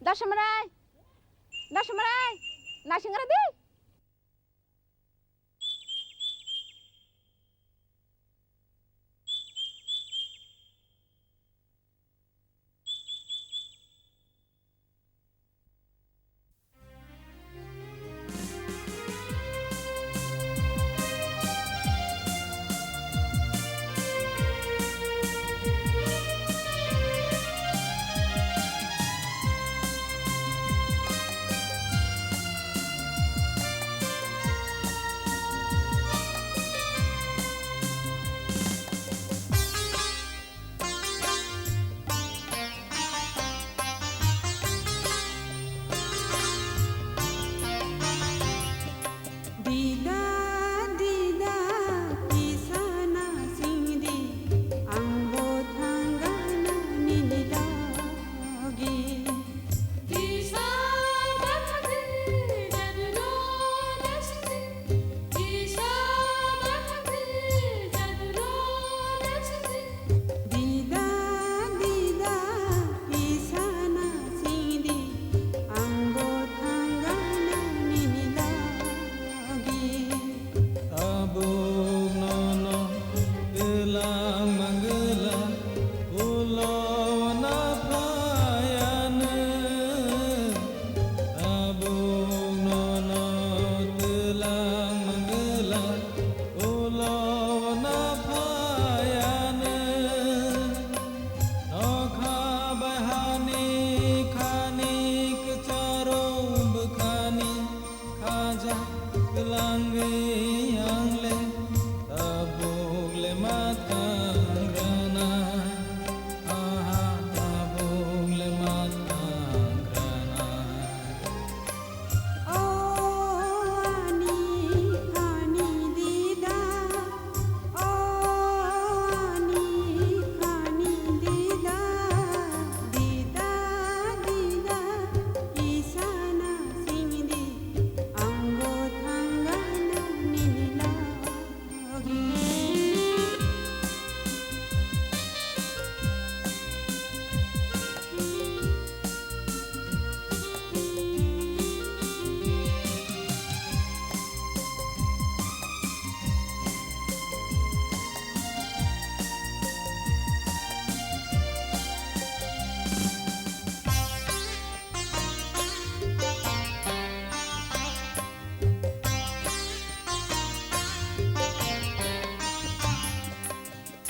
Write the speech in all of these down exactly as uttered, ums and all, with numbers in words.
Dasumrai! Dasumrai! Naising gra di! Dida, dida, kisa na singdi, ang bo thangana nini logi. Kisa bahadi, dadlo dasdi. Kisa bahadi, dadlo dasdi. Dida, dida, kisa na singdi, ang bo thangana nini logi. Tabuk nono twlang mangwla, ulo na phayano. Tabuk nono twlang mangwla, ulo na phayano. Nokha bai hani khani kwcharo bwkhani khaja kwlangwi ang le tabuk le ma thang rana. Aha, tabuk le ma thang rana. O ani, ani dida, o ani, ani dida, dida, dida, isana singdi, ang bo thangana nini logi.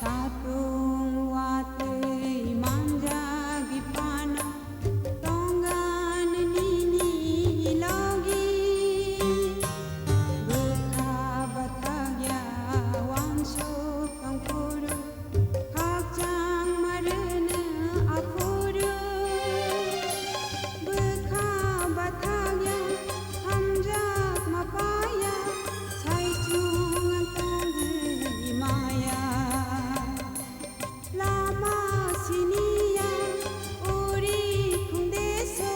Satung watwi manjagwi phano tongani nini logi. Bwkha bathakya wansuk tongphuru, khakchangma rwno aphuru. Bwkha bathakya hamjakma paya, saichung ang tongwi maya. Lama siniya uri khungdeso,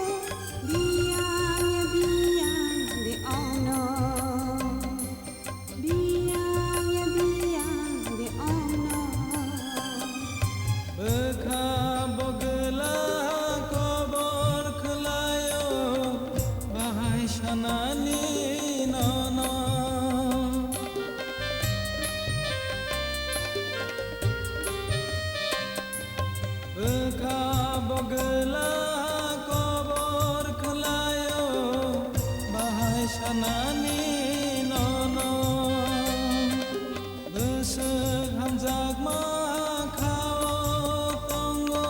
biyang ya biyang de ono. Biyang ya biyang de ono. Bwkha bogwla kobor khwlaio, bahai sanani nono. Bwkha bogwla kobor khwlaio, bahai sanani nono. Bwswk hamjakma kha-o tongo,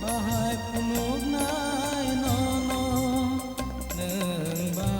bahai phunuknai nono. Nwng ba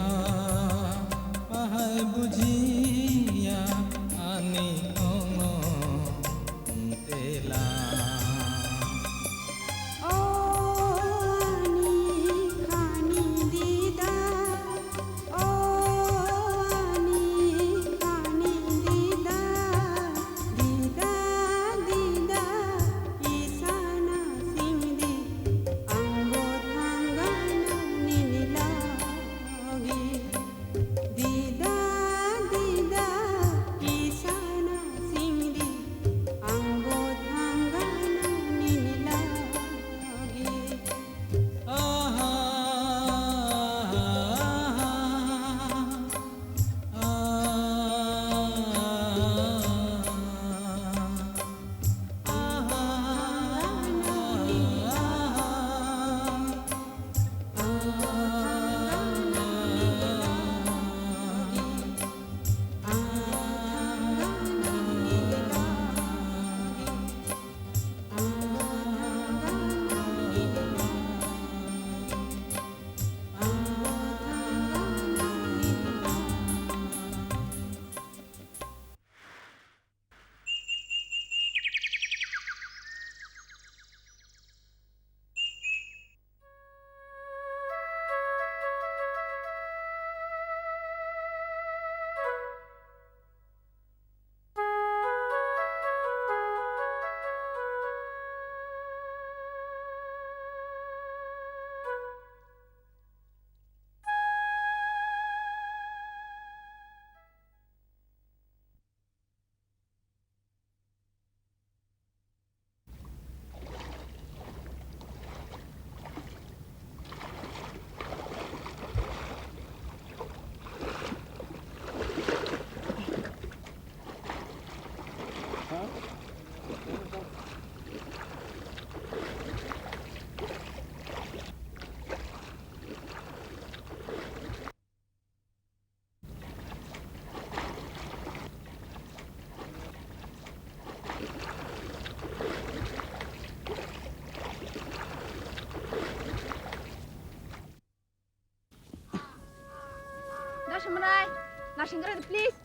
Mwnai, narsing rw di, please.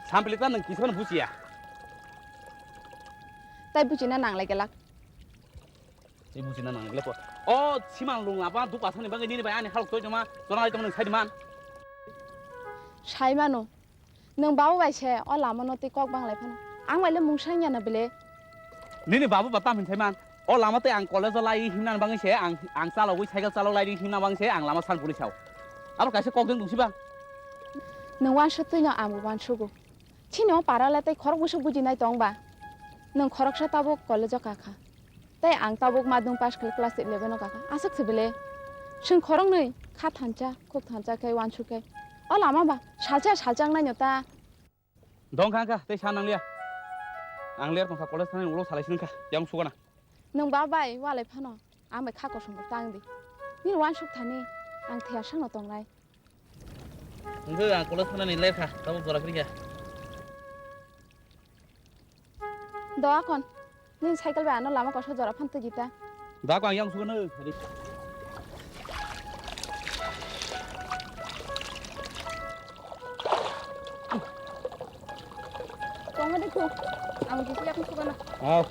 Sampili ta nwng kisa phano bujiya. Tai bujina nanglai gelak. Tei bujina nanglai po. O siman lung apa duk asani bagwi nini bai ani halok toi tongma, tonalai tongma nwng sai di man. Sai mano. Nwng babu bai se o lama no tei kok banglai phano. Ang bai le mungsang ya na bele. Nini babu ba tam hin sai man. O lama tei ang college o lai himna bagwi se ang, ang chalogwi cycle chalok lai himna bagwi se ang lama san puli sao. Abo kaisa kok ding dungsi ba. Nwng wansuk twi no ang bo wansugo. Chini o para le tei khorok bwswk bujinai tong ba? Nwng khoroksa tabuk college o kakha. Tei ang tabuk madung pass khlai class eleven o kakha. Aswk se bele? Chwng khoroknwi kha thansa, khuk thansa khe wansuk khe. O lama ba salsa salsa wngnai no ta. Dong kha kha tei sa nang liya. Ang ler tong kha college thani ulo salai sini kha. Yang sugana. Nwng ba bai walai phano ang bai kha kosom bo tang di. Nini wansuk thani ang thia sano tongnai. Hwnkhe ang college thanani lekha, tabuk jora phirikha. Do akon, nini cycle bai ano lama koso jora phan twi di ta. Da ko ang yang sugano. Tongma de ko, ang kisi yakni sugano. Aw.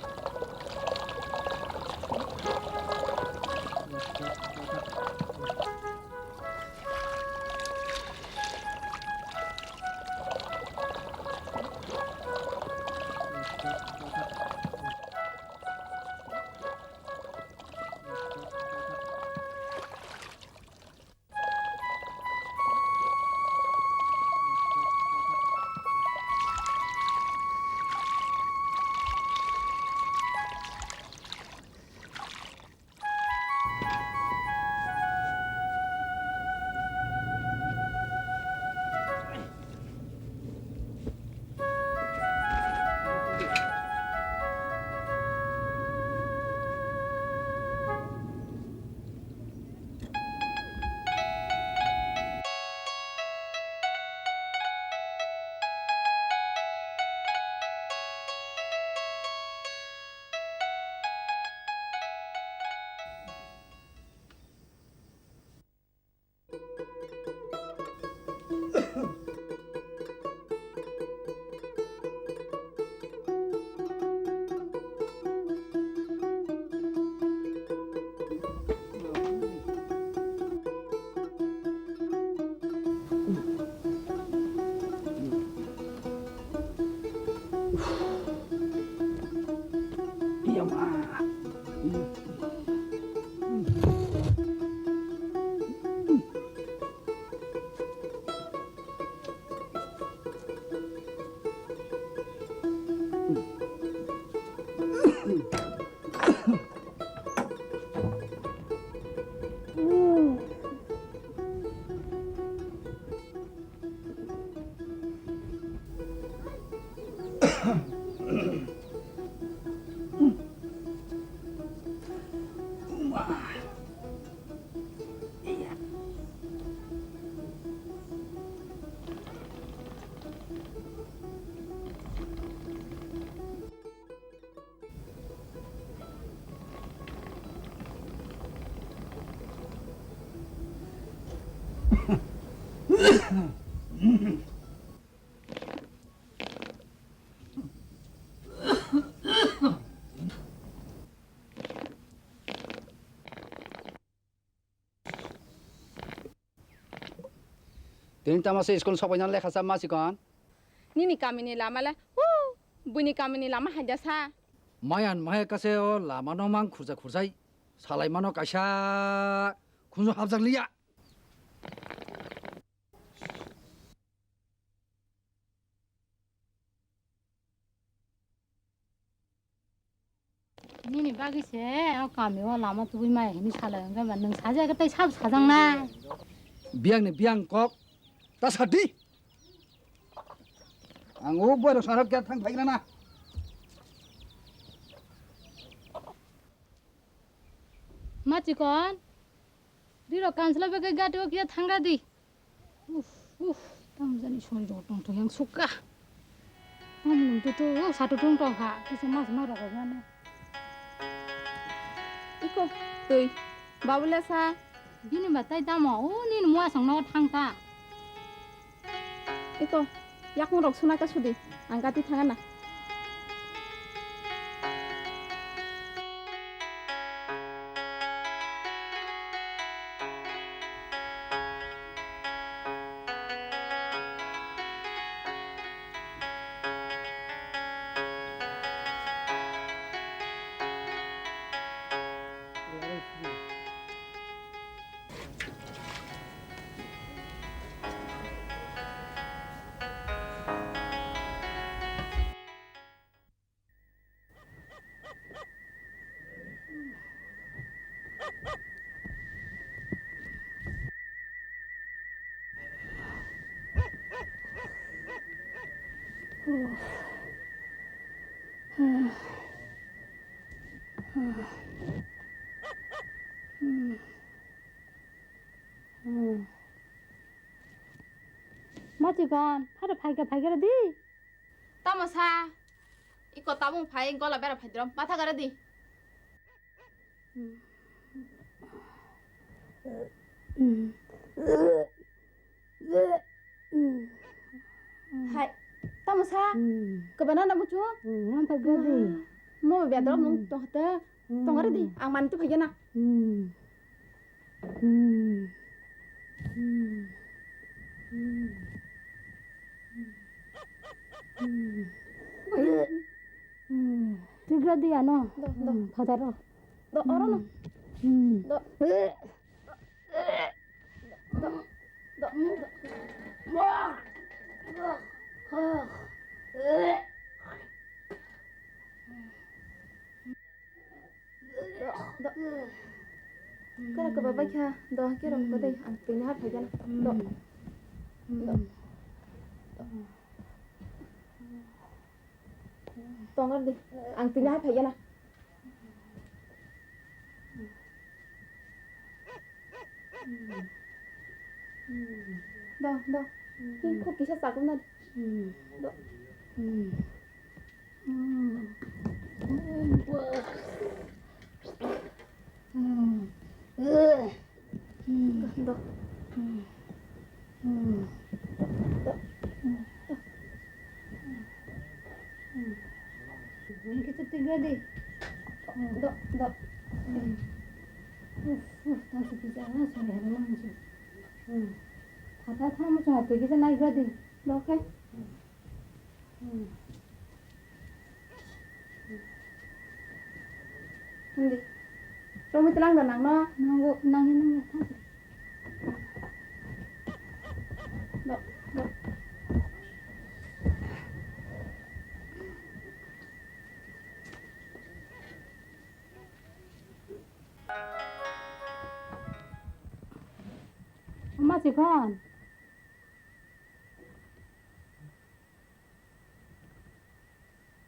Tini tamo se school sokbaina lekha cha ma chikon? Nini kamini lama le, hu, buini kamini lama haida sa. Mayan maya kase o lama no mang khurja khurjai. Salai mano kaisa khunju habjak liya. Nini bagwi se o kami o lama tubui maya hini salai wngkha ba nwng sajak tei sabo sajak nai. Biyang ni biyang kok ta sadi. Ang o boirok sanok kya thang phai na. Ma chikon, riro kansla bagwi gati o kya thang di. Uf, uf, tamo jani sori rok tong thok yang sukha. Tamo nung tu tu, oh, satu tong tong kha, kisa mas ma rok mane. Iko, twi, babule sa. Bini ba tai tamo, oh, nini mua sang no thang ta. Iko, yakung rok suna ka sudi, ang gati thang na. Machikon, phare phaikha, phaikha di. Tamo sa? Iko tabung phai gola bera phaidrom. Matha gara di. Hai. Tamo sa? Kebana na muchu? Nang phaikha di. Mo bia drom nung tong hata. Tong gara di. Ang mantu phaikha na. Tigra di ano. Do, do. Phataro. Do, oro no. Do. Do. Do. Kara kaba bai kha do kero ko dei ang tini ha phai gana do. Tongar di ang tini ha phai gana. Do, do. Ki ko kisa chakna. Do. Do. Kita tiga deh. Do, do. Uf, uf, tang si pizza na sore hari mangi. Thata thang mo chunga twi kisa nai gra di. Doke. Hindi. Romi telang da nang no? Nanggo, nangya, nangya, thang. Do, do. Ama chikon.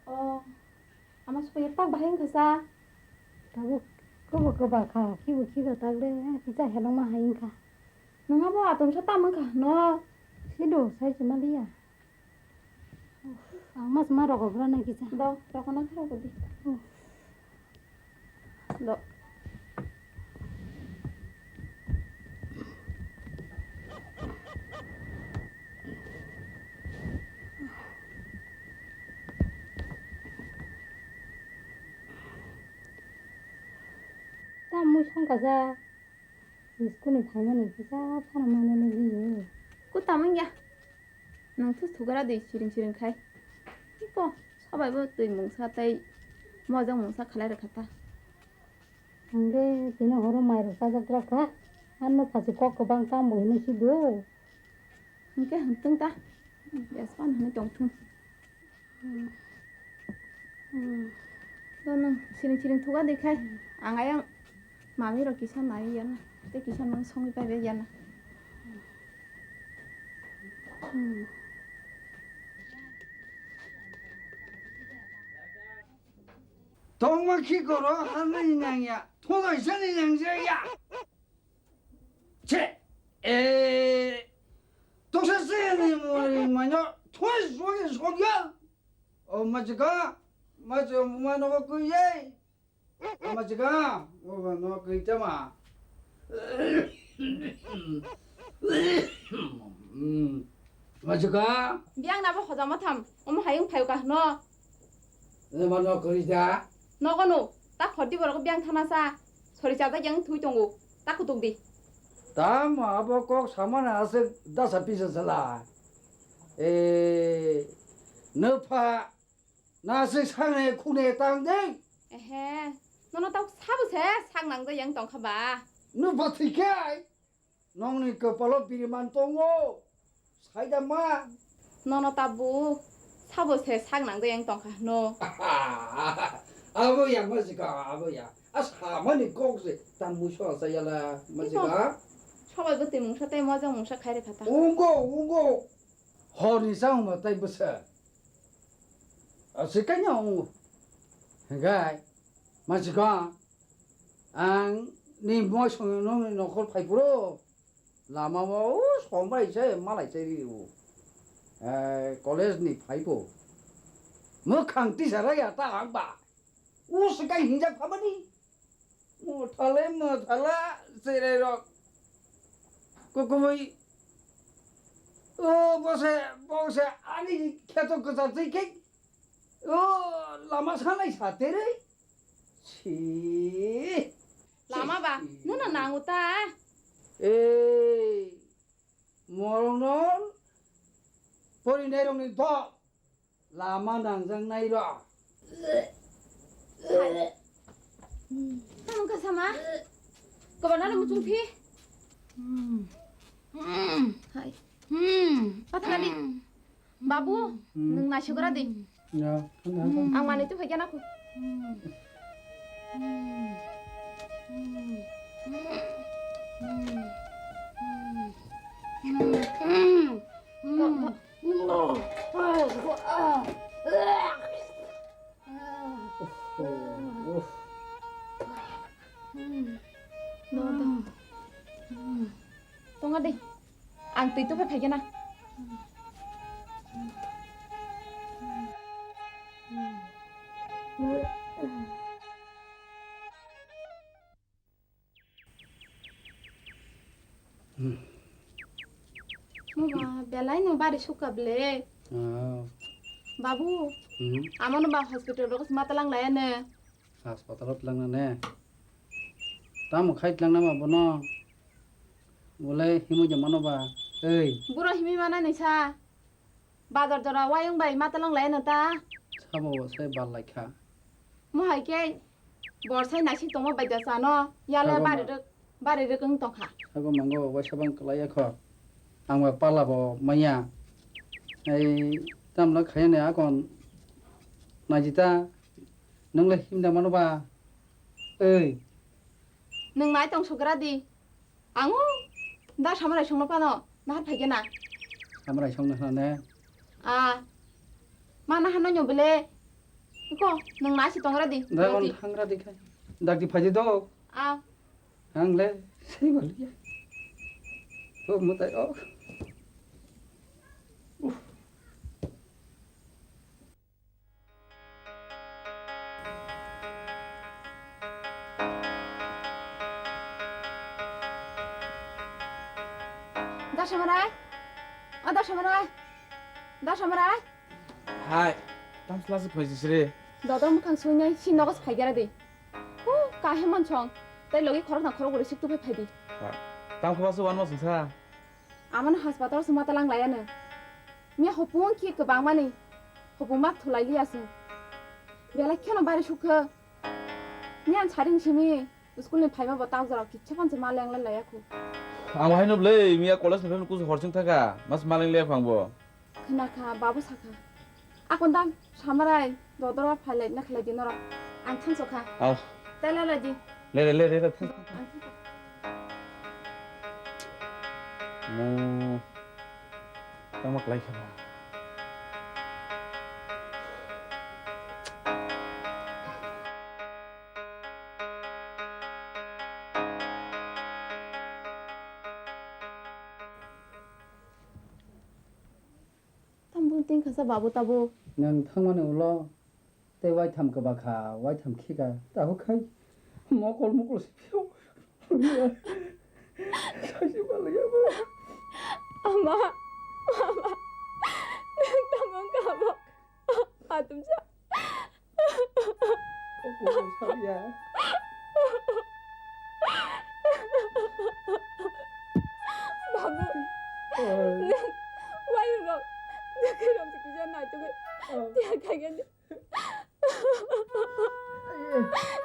O, ama suka ya tak bahai wngkha sa. Tabuk kobo koba kha, khibo khiga tak le, kisa helongma hai wngkha. Nang abo atom sa tam wngkha, no? Sido, sai se maliya. Ang mas ma rogo bra na kisa. Do, roko na kha roko di. Do. Ta mui song kaja. School ni phaimani kisa phano manani liyo. Ku tamang ya. Nang thus thugara dei siring siring khai. Iko, sabai bo twi mungsa tei mojang mungsa khalai rwkha ta. Ang de tini horo mai rok chajak gra kha. Ano phachi kok kwbang tamo hino sido. Hwnkhe hwntwng ta. Yes, pan hwnwi tong thung. Hmm. Hmm. Dono siring siring thuga de khai. Hmm. Ang ayang mami rok kisa nai yana. Tei kisa nang songwi pai bai yana. Hmm. Tongma khi koro hanai nangya. Thogai sani nangjakya. Che. Eh. Majika, majika, muma nogo kuyei. Majika, muma nogo kuitama. Majika. Biang nabo hojama tham, omo hayung phayu kahno. Muma nogo kuita. Nogo no, ta khordi borok biang thana sa. Sori chajak yang thui tongo, ta kutuk di. Tamo abo kok samana aswk dasa pisa sala. E, nupha, na aswk sangne khune tang de. Ehe, nono tau sabo se sang nang de yang tongkha ba. Nupha thikai, nongni kopalo biriman tongo. Saida ma. Nono tabu sabo se sak nang de yang tongkha no. Abo ya majika, abo ya. A samani kok se tang muiso sa yala majika. Sobai bwtwi mungsa tei mojang mungsa khairi khata. Ungo, ungo. Horni sa ungma tai bwsa. A sikanya ungo. Gai. Majika. Ang ni moi song nong ni nokhor phai puro. Lama o sombai se malai se ri o. Eh, college ni phaibo. Mwkhang tisa raya ta ang ba. O swkai hinjak phabani. Mothale mothala cherai rok. Kokoboi. O bose, bose ani kheto kwchar twi khe. O lama sanai sa tere. Si. Lama ba, si, si. Nono nango ta? Ei, morongno porinai rokni dol lama nangjaknai rok. Hai. Tamo kha sama? Kobornano muchung phi? Hai. Pathana di. Babu, hmm, nwng naisugra di. Ya, kan apa? Ang manwi tongkha gana kho. Uff, uff. Hmm. No, no. Hmm. Tonga de. Ang twi tuphai phai gana. Mama, belai no bari sukha ble. Ah. Babu, hmm? Amano ba hospital rok matalang laya ne. Hospital o twlangna ne? Tamo khai twlangna ma bono? Bolai himwi de mano ba? Ei. Buro himwi mana ni sa? Bazar jora wayung bai matalang lai no ta? Sabo bo sai bal lai kha. Mo hai khe bor sai naisik tongma bai da sa no? Yale sabo bari ma- rwk, bari rwk wng tong kha. Sabo mango waisa bang kwlai ya kho. Ang ba pala bo manya. Ei tamla khaya ne akon naijita. Nwng le himda mano ba? Ei. Nwng nai tong sugra di. Ang o da Samarai songno phano nahar phai gena. Samarai songno phano ne? A. Ma nahar no nyo bele. Ko nwng nai si tongra di. Da on thangra di khai. Dak di phai di do. A. Ang le sei baliya. To mutai o. Dasamarai? O Dasamarai? Dasamarai? Hai, tam sla se phai sisri. Dodor mukhang suinai si nogo se phai gera di. Hu, kahe mon song. Tai logi khorok na khorok guri sik tu phai phai di. Tam khe basu wan ma sungsa. Amano hospital se mata lang laya no. Miya hopung ki kwbang mani. Hopung mak thulai liya se. Belai kheno bari sukha. Miya saring simi school ni phaima bo tak jora kitsa phan se ma leng lai laya khu. Ang hai no ble miya college ni phaima kusu horsing thaka. Mas ma leng laya phang bo. Khna kha, babu sakha. Akon dam Samarai, dodora phailai na khlai di norok. Ang thanso kha. Aw. Tela lai di. Le, le, le, le, le. Ang thanso. Mo. Tama klai kha ba. Tambung Tei khasa babu tabuk. Nwng thangmani ulo tei waitham kwbakha, waitham khika, tabuk khai mokol mokol se phiyok. Saisi manliya ba. Ama, ama, nwng tamo wngkha abo? Atumsa. Obo sabiya. Babu, nwng wairok, nwng khe romsa kisa naitugwi tiya khaikhe.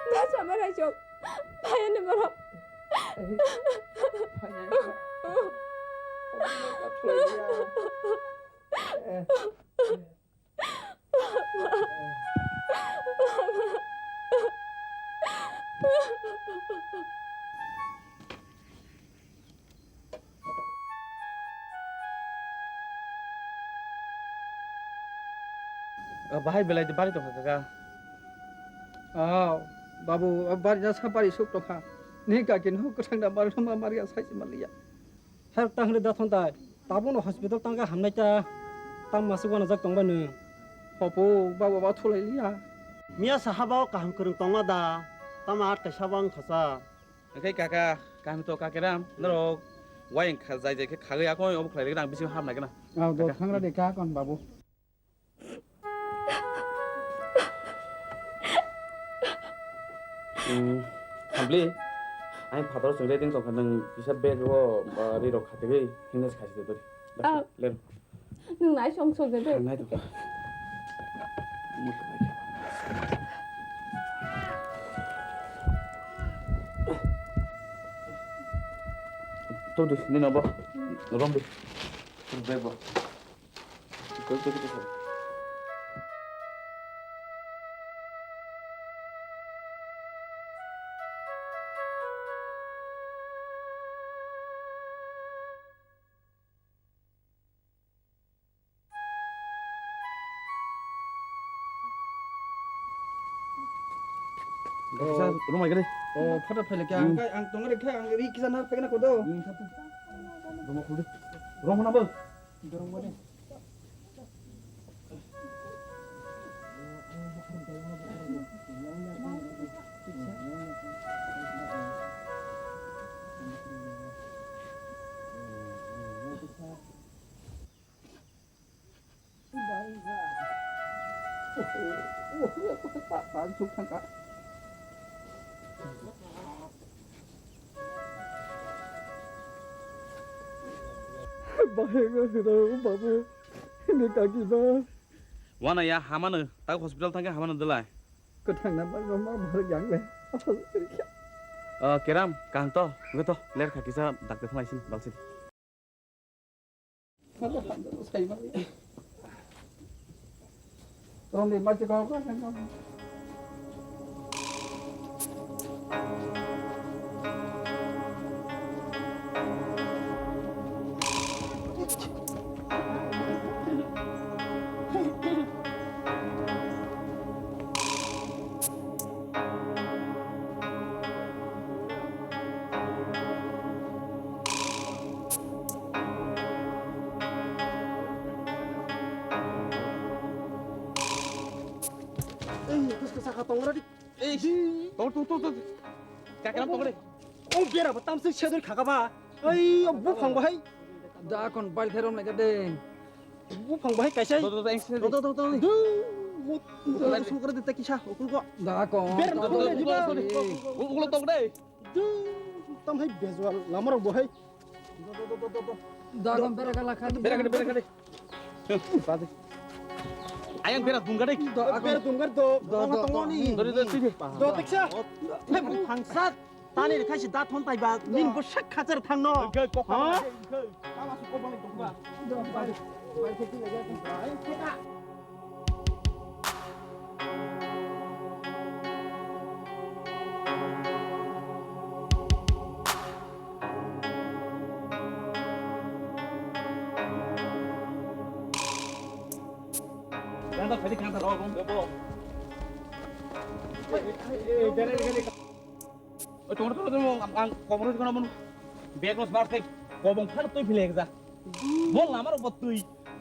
Bwsa mwnaisong, phai ani borok. O, bahai belai de bari tongkha, kaka. O, babu, o bari na sa bari suk tongkha. Ni kaki no kwthang da mar ma mar ya sai se maliya. Her tang hre da thon tai. Tabuk no hospital tangka hamnai ta. Tam masuk wana jak tongbai nung. Hopo, babu ba thulai liya. Miya saha ba o kaham kwrwng tongma da. Tama at kaisa ba wngkha sa. Hwnkhe kaka, kaham to kakiram, norok wayang kha-, jai jai khe khagwi akoi obo khlai rwgwna ang bisingo hapnai gana. Ah, do kaka. Thangra de ka kon babu. Hmm, Thampli, ang phataro chwng reading tongkha, nwng kisa bag o, ah, ri rok khatigwi, himna se khasi de dori. Ah. Ler. Nwng nai song song de. Ang nai tongkha. Todi, nini obo. Romdi. Bag bo. Ikut, ikut, ikut. Kisa room ai gede. Oh, photo phaile khe ang, hmm, ang tongre khe ang ri kisa nar phaikna kodo. Hmm, thap, thap. Room khuldi. Room na bo. Dorong bo de. Bahai ma hwna o babu, hini kaki ba. Wana ya hamano, tak hospital thangkhe hamano delai. Kwthang na bagwi ma borok yang le. Asal kiri kha. Ah, Keram, kaham to? Hwnkhe to, ler kha kisa doctor thang lai sini, bal sini. Tong di, mati kau kau. Ei, kus kus saka tongra di. Ei, tong, tong, tong, tong. Kakram tong de. O bera ba tamsik sedor khaka ba. Ei, o buphang bahai. Da kon bai khe rom lai ka de. Buphang bahai kaisa. Do, do, do, action. Do, do, do, do. Du, mo, mo, sukra de ta kisa, ukul ko. Da kon. Ber, do, do, do, do, do. Ulo tong de. Du, tam hai bejual, lamar bo hai. Do, do, do, do, do, do. Da kon bera ka la kha. Bera ka de, bera ka de. Bade. Ayang bera dungga de. Do, ber dungga do. Do, do, do. Tongoni. Do, do, do, do. Do, teksa. Hai, bu thangsat. Tani rikha si da thon tai ba, nini bo sak khajar thang no. Engkhe kok ha? Engkhe. Tama su kok bang tong ba. Yang tak tadi kan tak rawat kong. Oi, tongro, tongro, tongro, ang, ang, kobor rw, kono, bag loss bar, tei kobong phano twi philek ja. Bol lamar bo twi.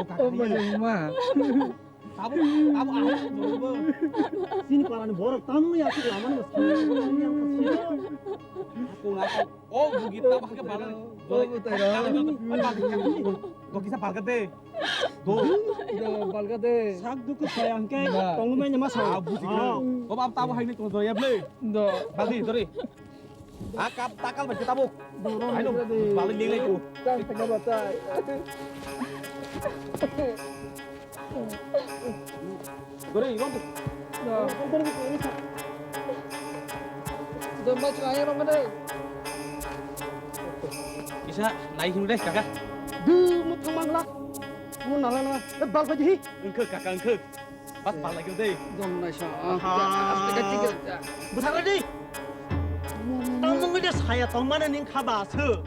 Oh, my God. Tabuk, tabuk ahai sung dorobo. Chini parani borok tamni aswk lamani bo sung yang kasi. Kung ako. Oh, bugi tabuk hake balai. Oh, butai ro. Kung ako. Ai, balai, kung ako. Do kisa balga de. Do. Do, balga de. Sak dukhu saya hingke tongmai nama sa. Ah, buji ko. Ko bab tabuk hai ni tong do ya ble. Do. Baldi, dori. Ah, kap takal ba kita bu. Ayo, balik lagi lagi. Tang tengah batai. Dori, iwan tu. Nah. Domba celaya bang deh. Bisa naik dulu deh, kakak. Du, mut kemang lah. Mau nala nala. Eh, bal baju hi. Engke, kakak, engke. Pas pala gitu deh. Dong naisa. Ah, ah. Aste ka tigil. Buthar di. Tamung de saya tongmane ning khaba se.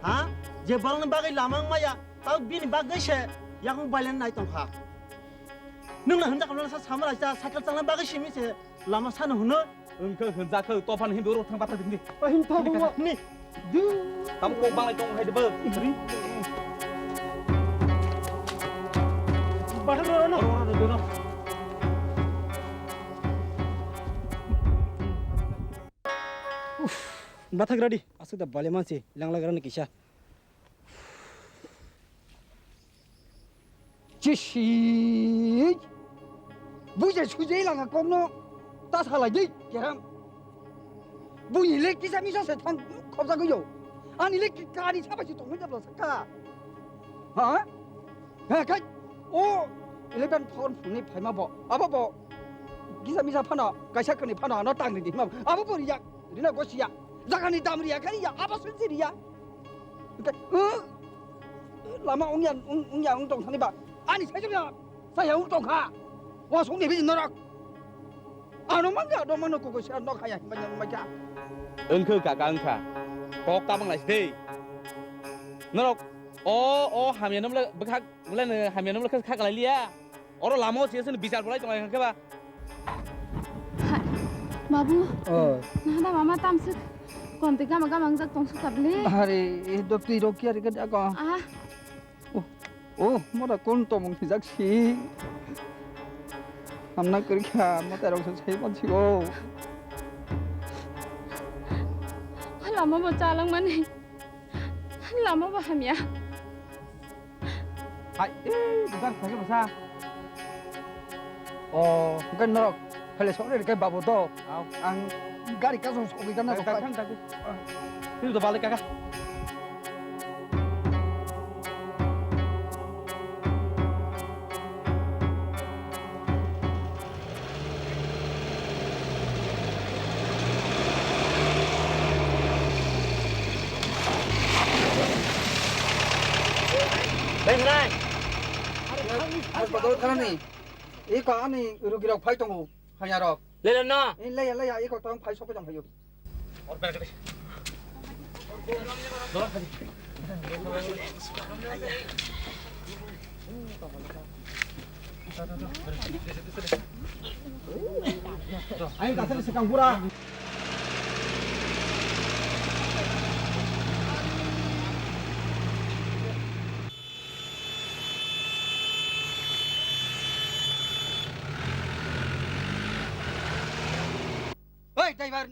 Ha? Je balni bagai lamang maya. Tao bini bagwi se yakung bailen nai tongkha. Nwng na hwnjak kwmlana sa samara sa cycle changna bagwi simi se lama sano hwnwi. Wngkha hwnjak khe tophani hindu rok thang bathar dingdi. Ahin tho buma. Ni. Du. Tamo kok banglai tong hai de bw. Bathar ro no. Ro, ro, ro, ro. Uff, bathak radi. Asuk da bale mansi langla garani kisa. Chisi. Buje suje langa kokno ta salai di keram. Buni le kisa misa se thang khobjagwi yo. Ani le kari sabai se tongwi jabla sakha. Ha? Ha, kai. O eleven phone phone ni phaima bo. Abo bo. Kisa misa phano kaisa khani phano ano tangri di ma. Abo bo riya. Rina gosiya. Jagani dam riya khani ya. Abo sun riya. Hingke, uh, lama wngya, wng-, wngya wng tong thani ba. Ani sai jora, saya wng tong kha. Wa song ni bini norok. Ano mangga, ano mano kuku sia nok haya, himba nyang mangga. Wngkha kaka wngkha. Kok tabang lai side. Norok, o, o, hamya nomle, bwkhak, mole ne hamya nomle kha, kha kalai liya. Oro lama o siyasini bichar bolai tonglai kha ba. Hai, babu. Oh. Nahana mama tamsuk. Konti gama gama wngjak tongsuk tabli. Hari, eh, do twi rok kiya rikha jago. Ah. Oh, oh, mora kon tomong sijak si. Amna kiri kha, mata rok sai man si o. Lama bo chalang mani. Lama bo hamya. Hai, eh, bukan saya masa. Oh, bukan norok. Hele sok re kai babu to. Au. Ang gari ka song sok ikan na sok. Kan tak. Ini udah balik kakak. Bengrai. Hospital kharani. Iko ani rugi rok phai tongo. Hanya rok. Lele no. Leya leya iko tong phai sokoi tong phaio. Ayo kasih sekang pura. Oi, driver,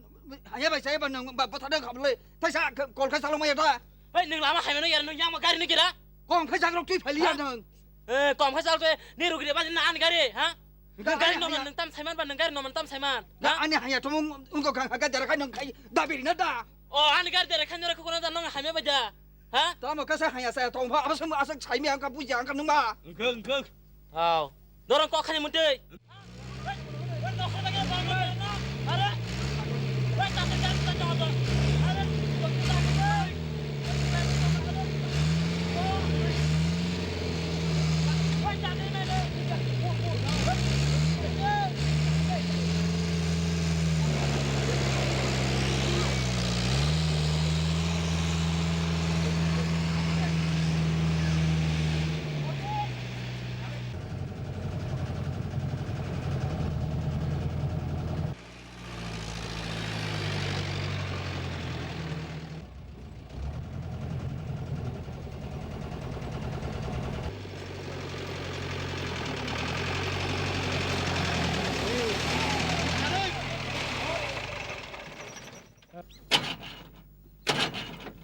haya bai, saya bai, nang ba, botha dang khamle, thaisa kol khai salong maya ta. Oi, nang lama hai mano yar, nang yang ma gari ni kira? Kong khai sagrok tui phali yar nang. Eh, kong khai sagrok tui, ni rugri ba, na an gari, ha? Nang gari noman nang tam saiman ba, nang gari noman tam saiman. Na ani haya to mung, ungko kang haga jara khai nang khai, dabiri na da. O, ani gari dere khai nora kukuna da, nang hai ma bai da, ha? Tamo kasa haya saya tong pha, abasam asak sai mi angka puja angka nung ba. Engkeng, engkeng. Hao. Dorong kok khani muntui.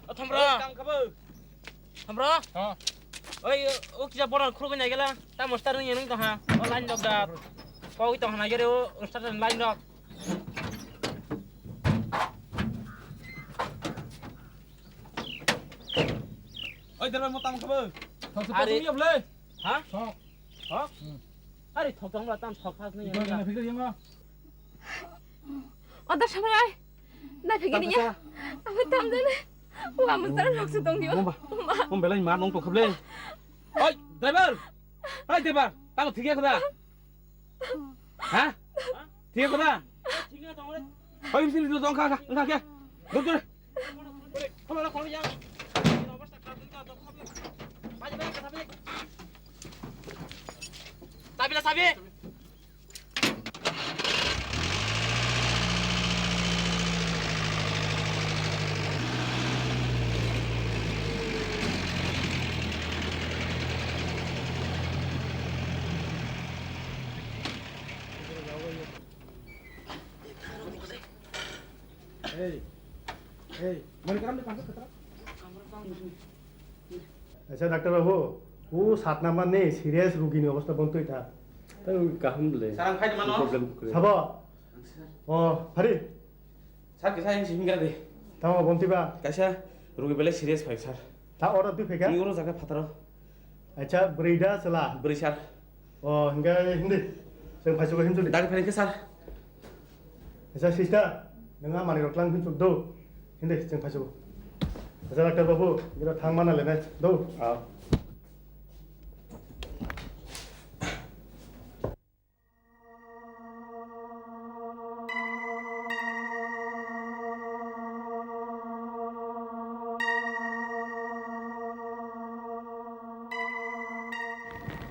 O Thamra. Oi, tang kabo. Thamra. Ha. Oi, o kisa boran khulugwi naigela. Tamo star nung nung tong ha. O line dok da. Koi tong ha naigere o star line dok. Oi, driver mo tang kabo. Thok se. Are. Pasung yable. Ha? Thok. Thok? Hmm. Are thok tong ba tam thok khas ni. Ito na fikir yang. Oda samrai. Na fikir ya. Apa tam jane? Wa mo tar rok se tong dio. Mumba. Mumba lai ma nong to khable. Oi, driver. Oi, driver. Tamo thik ya khoda. Ha? Thik ya khoda. Oi, sini tu tong kha kha. Kha kha. Dur dur. Kholo kholo yang. Obostha kharap. Sabi. Ei, ei, mani karam de pangsa katra? Acha, doctor babu, o sat number ni serious rugi ni obostha bon twi tha. Tang kaham le. Sir, ang phai mano. Problem kre. Sabo? O, phari. Sir, kisa yang sihing kira de. Tamo bon twi ba? Kaisa rugi bele serious phai, sir. Ta oro twi phai ka? Ni oro jaga phataro. Acha, brida sela. Bri, sir. O, hingke hindi. Chwng phaichugo himchwng di. Dagi phai khe, sir. Acha, sister, nwng a manwi rok tlang himchwk do. Hindi, chwng phaichugo. Acha, doctor babu, nini thang mana lenai do. Ah.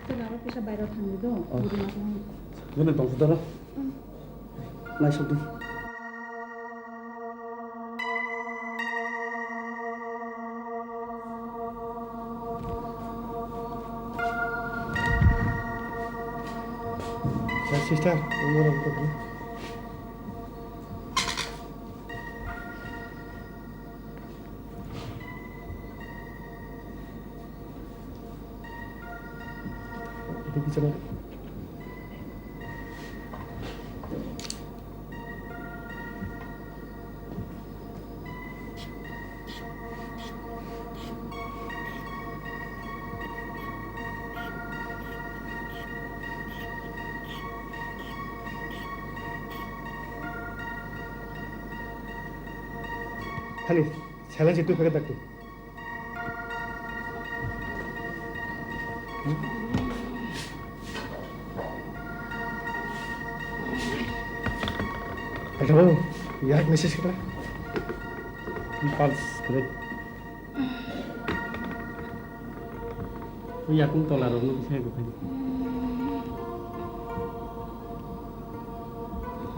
Chwla aro kisa bairo thangwi do, oh. Bwrwi ma thang. Jone tong sudara. Naisok di. Sir, sister, umur ang putri. Itu bicara. Thani, silence itu pakai tak tu. Hello, yak message kira. Pulse kira. Yakung tola rok nuk sai bukhai.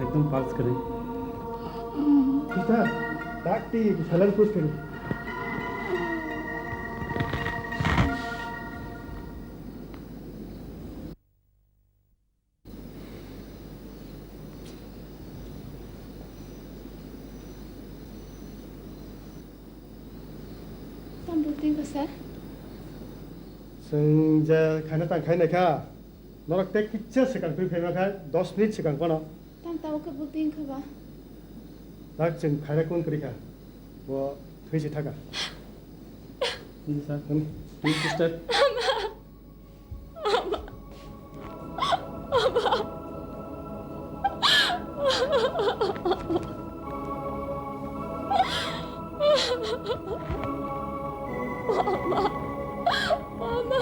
Ekdom pulse kwrwi. Sister, dakti, salar kus kari. Tam buk tingkha sir? Chwng je khaina tang khai naikha, norok tei kisa swkang twi phaima kha, dos minute swkang phano. Tam tabuk khe buk tingkha ba? Tak chwng khaina kun kwrwi kha, bo thwi se thaka. Please, sir. Hmm. Please, sister. Ama. Ama. Ama. Ama. Ama.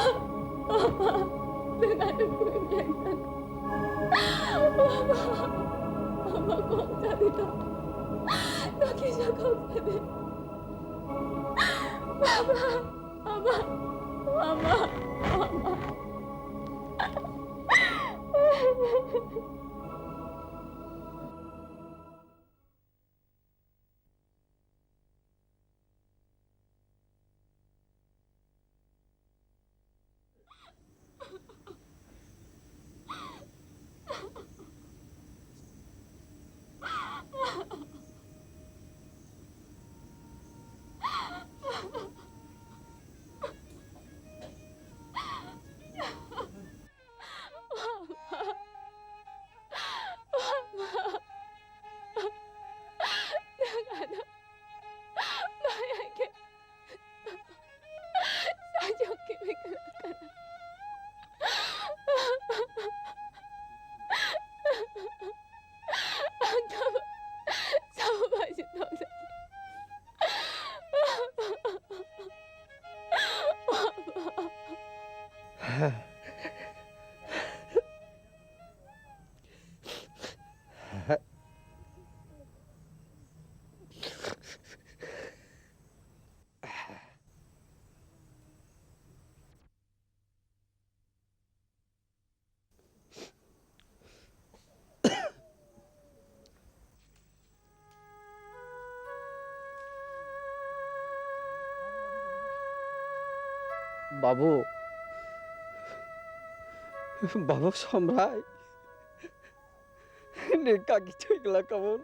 Ama. Ama, kok tadi to. Nokisa kok tadi. Ama. Ama, ama, ama, ama. Babu, Babu Somrai, ni kaki thwi glak kabun,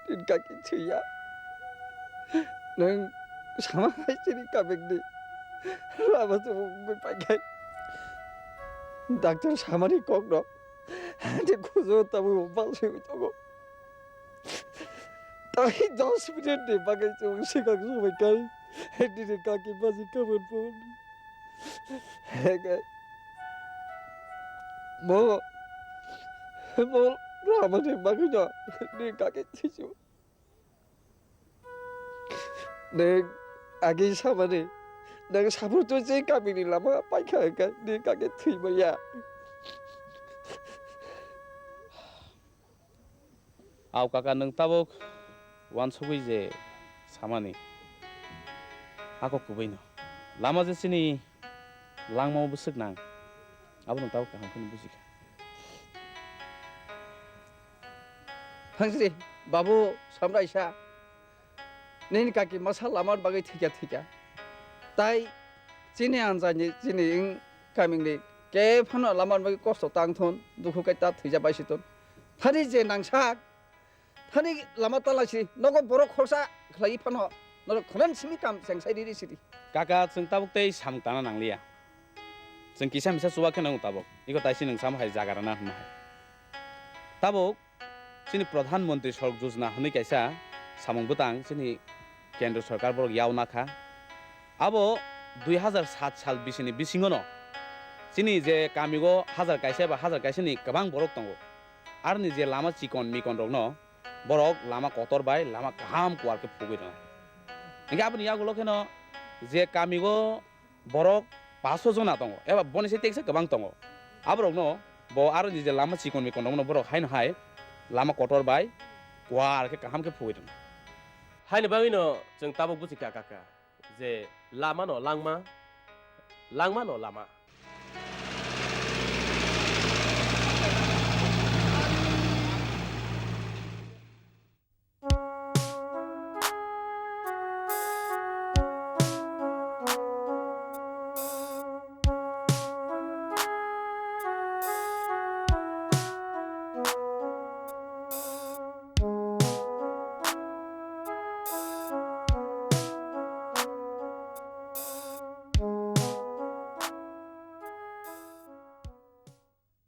ni kaki thwiya. Nwng sama hai chini kamikni lama se wngwi paikhai. Doctor samani kokno ani kujo tamo balswi tongo. Tai dos minute ni bagwi chwng swkang swbai kai. Nini kaki baji kabun phone. Hege. Mo, mo lama ni bagwi no ni kaki thichu. Nwng agi samani, nwng saphur twi chini kamini lama paikha hwnkhe ni kaki thwi manya. Au kaka, nwng tabuk uansugwi je samani, hakok kubui no. Lama je chini langmao bwswk nang, abo nwng tabuk kaham kheno bujikha. Thangsri, Babu Samraisa, nini kaki masa lamar bagwi thwikha thwikha. Tai chini anjani, chini wng kamini khe phano lamar bagwi kosto tang thun, dukhu khe ta thwija baisi thun. Thani je nangsak, thani lama talaisi, nogo borok khorsa khlai phano, norok khorang simi kam chengsai riri siri. Kaka, chwng tabuk tei samung tana nangliya. Chwng kisa misa chuba kheno tabuk. Iko taisi nwng sama hai jaga rana hwnma hai. Tabuk chini Pradhan Mantri Sadak Yojana hwnwi kaisa samung bwtang chini Kendra Sorkar borok yauna kha. Abo dui hazar sat sal bisini bisingono chini je kamigo hazar kaisa ba hazar kaisani kwbang borok tongo. Aroni je lama chikon mikon rokno borok lama kotor bai lama kaham kuar khe phugwi rwnai. Hingkhe aboni yagulo kheno je kamigo borok paso jona tongo, eba boni se teksa kwbang tongo. Aborokno bo aroni je lama chikon mikon rokno borok haino hai lama kotor bai kuar khe kaham khe phugwi rwnai. Haini bagwino chwng tabuk buji kha kaka je lama no langma, langma no lama.